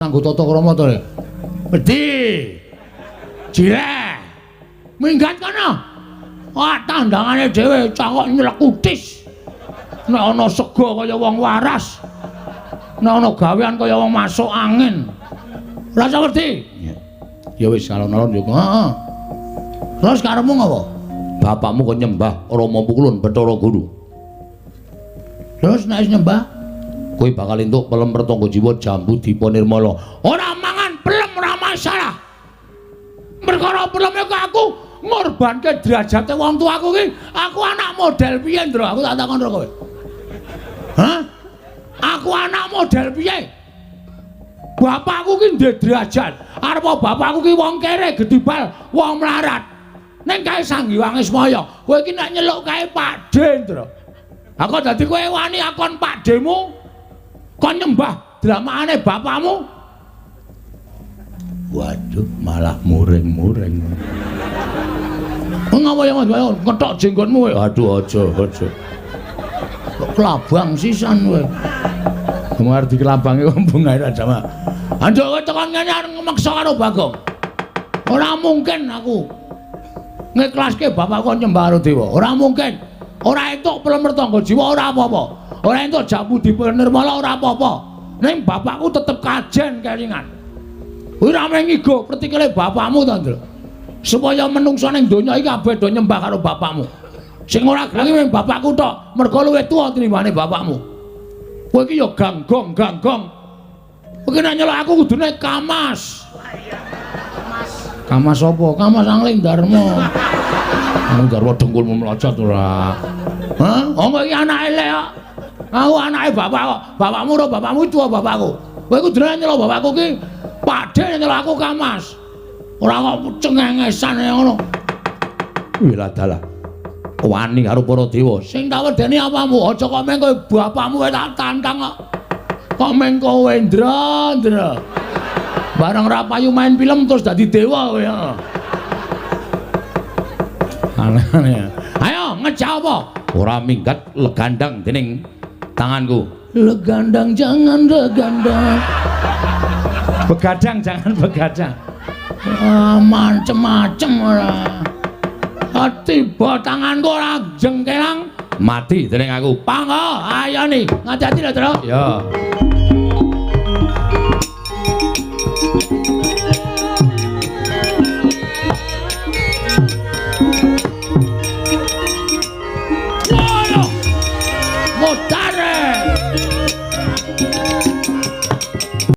Nganggo tata krama to. Wedi. Jileh. Minggat kono. Wah, tandangane dhewe cangkok nyelekutis. Nek ana sega kaya wong waras. Nek ana gawean kaya wong masuk angin. Rasa wedi. Ya wis alon-alon yo. Heeh. Terus karepmu ngopo? Bapakmu kon nyembah Rama Pukulun Bathara Guru. Terus nek wis nyembah, kowe bakal entuk pelem Pertangga Jiwa Jambu Dipa Nirmala. Ora mangan pelem ora masalah. Perkara pelem iku aku ngorbanke derajate wong tuaku ki, aku anak model piye, Ndra? Aku tak takon karo kowe. Hah? Aku anak model piye? Bapakku ki ndek derajat. Arep bapakku ki wong kere gedibal, wong melarat. Ning kae Sang Hyang Ismaya, kowe iki nek nyeluk kae Pakde, Ndra. Aku dadi kowe wani akon Pakdemu kon nyembah dramakane bapakmu. Waduh, malah muring-muring. Ngapa ya Mas? Ngetok jenggonmu kowe. Aduh, aja, aja. Kok kelabang sisan kowe. Arep dikelabangi kok bungae ra jamak. Anduk kowe tekan ngene arep ngmeksa karo Bagong. Ora mungkin aku ngiklaske bapakku nyembah karo dewa. Ora mungkin. Ora entuk pelem Pertangga Jiwa ora apa-apa. Ora entuk Jambu Dipa Nirmala ora apa-apa. Ning bapakku tetep kajen kelingan. Kuwi ra mung ngigo pretikele bapakmu to, Ndra. Supaya menungsa ning donya iki kabeh do nyembah karo bapakmu. Sing ora gelem mung bapakku tok, mergo luwih tuwa tinimbane bapakmu. Kowe iki ya ganggong, ganggong. Kowe iki nek nyeluk aku kudune Kamas. Kamas apa? Kamas Angling Darma. Angling Darma dengkulmu mlocot ora. Hah? Oh kowe iki anake elek kok. Aku anake bapak kok. Bapakmu ora bapakmu tuwa bapakku. Kowe kudune nyeluk bapakku ki Pakde nyeluk aku Kamas. Ora kok cengengesan ngono. Wila dalah. Wani karo para dewa. Sing tak wedeni apamu? Aja kok meng kowe bapakmu wae tak tantang kok. Kok meng kowe, Ndra, Ndra. Bareng ra payu main film terus dadi dewa kowe. Aneh-aneh. Ayo ngejak apa? Ora minggat legandang dening tanganku. Legandang jangan legandang. Begadang jangan begadang. Ah, macem-macem ora. Tiba tanganku ora jengkelang mati dening aku. Panggo, ayo nih, ngati-hati lho, Tru. Ya.